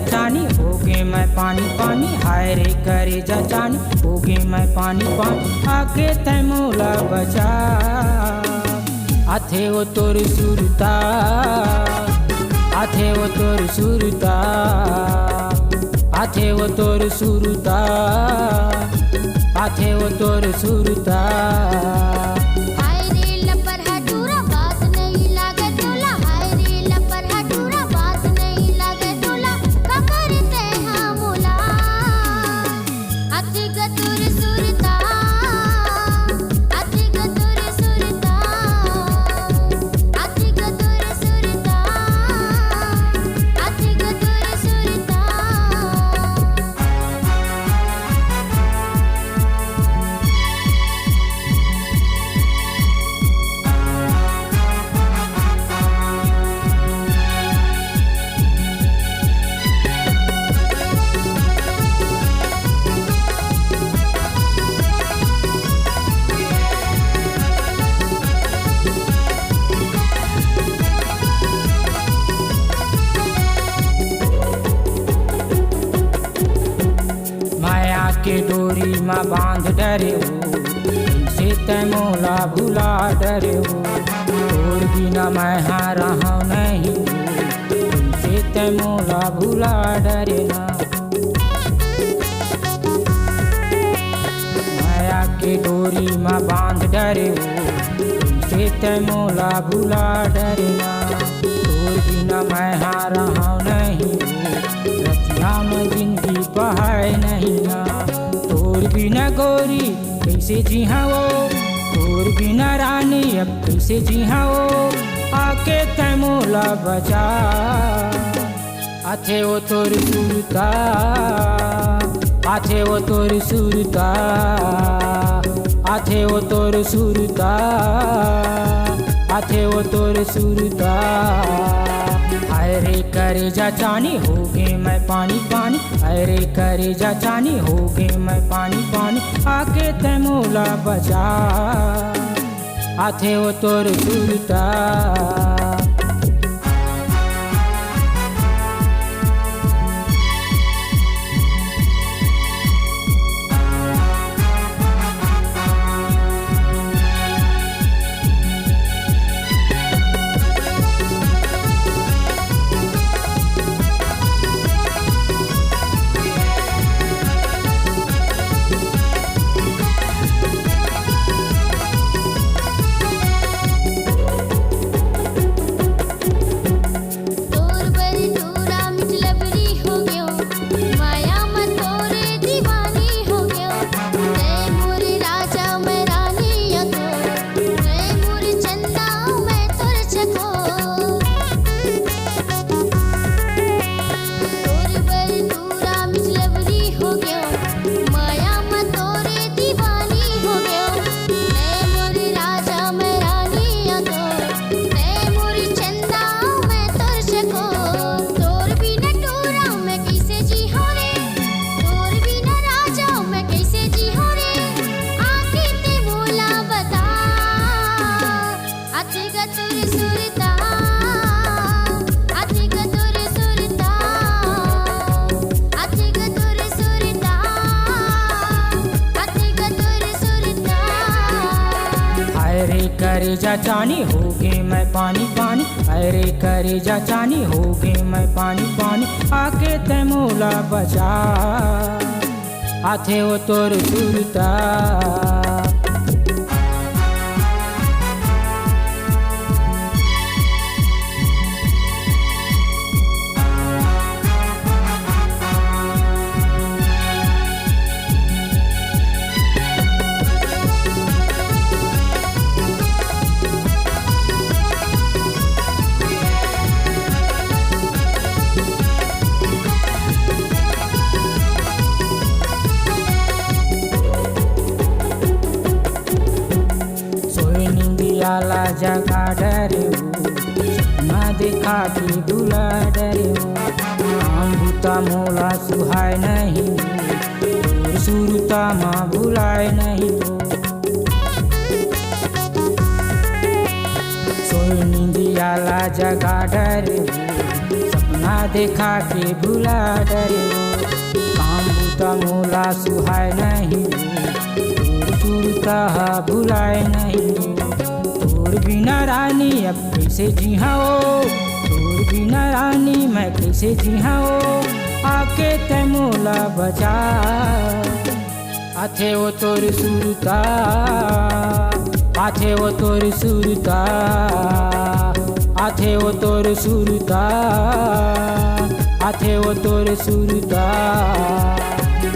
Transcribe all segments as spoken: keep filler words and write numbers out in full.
चानी होगे मैं पानी पानी, हाय रे करेजा चानी होगे मैं पानी पानी, आके तै मोला बचा। आथे वो तोर सुरता, आथे वो तोर सुरता, आथे वो तोर सुरता, आथे वो तोर सुरता। हाय रे लपर हटूरा, बात नहीं लागे टोला। हाय रे लपर हटूरा, बात नहीं लागे टोला। का करते हाँ मोला? अति गतुर सुरता, अति गतुर सुरता, अति गतुर सुरता, अति गतुर सुरता। माया के डोरी म बांध डरे हो, कइसे तै मोला भुला डरे हो। तोर बिना मैं हा रहंव नहीं, कइसे तै मोला भुला डरे ना। माया के डोरी म बांध डरे हो, कइसे तै मोला भुला डरे ना। तोर बिना मैं हा रहंव नहीं, रतिया म जिंदगी पहाय नहीं ना। तोर बिना गोरी कइसे जीहां वो, तोर बिना रानी अब कइसे जीहां वो, आके तै मोला बचा। आथे वो तोर सुरता, आथे वो तोर सुरता, आथे वो तोर सुरता, आथे वो तोर सुरता। हाय रे करेजा चानी होगे मैं पानी पानी, हाय रे करेजा चानी होगे मैं पानी पानी, आके तै मोला बचा। आथे वो तोर सुरता। तोर बर टूरा मिठलबरी हो गयो, माया म तोरे दीवानी हो गयो। जय मोरे राजा, मैं रानी या तो, जय मोरे चंदा, मैं तोर चको। तोर बर टूरा मिठलबरी हो गयो, माया म तोरे दीवानी हो गयो। मैं मोरे राजा, मैं रानी या तो, मैं मोरे चंदा, मैं तोर चको। तोर बिना टूरा मैं कइसे जीहूं रे, तोर बिना राजा मैं कइसे जीहूं रे, आके तै मोला बता। अति गतुर सुरता, अति गतुर सुरता, अति गतुर सुरता, अति गतुर सुरता। हाय रे करेजा चानी होगे मैं पानी पानी, हाय रे करेजा चानी होगे मैं पानी पानी, आके तै मोला बचा। आथे वो तोर सुरता। सोए निंदिया ला जगा डरे हो, सपना देखा के बुला डरे हो। काम बूता मोला सुहाय नहीं, तोर सुरता मा भुलाय नहीं हो। सोए निंदिया ला जगा डरे हो, सपना हाँ, देखा के भुला डरे वो, काम बूता मोला सुहाय नहीं, तोर सुरता हा भुलाय नहीं। तोर बिना रानी अब कैसे जीहा ओ, तोर बिना रानी मैं कैसे जीहा ओ, आके तै मोला बचा। आथे वो तोर सुरता, आथे वो तोर सुरता, आथे वो तोर सुरता, आथे वो तोर सुरता।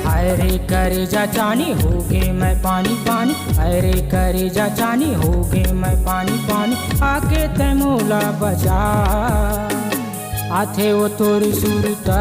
हाय रे करेजा चानी, हो गे मैं पानी पानी, हाय रे करेजा चानी, हो गे मैं पानी पानी, आके तै मोला बचा। आथे वो तोर सुरता,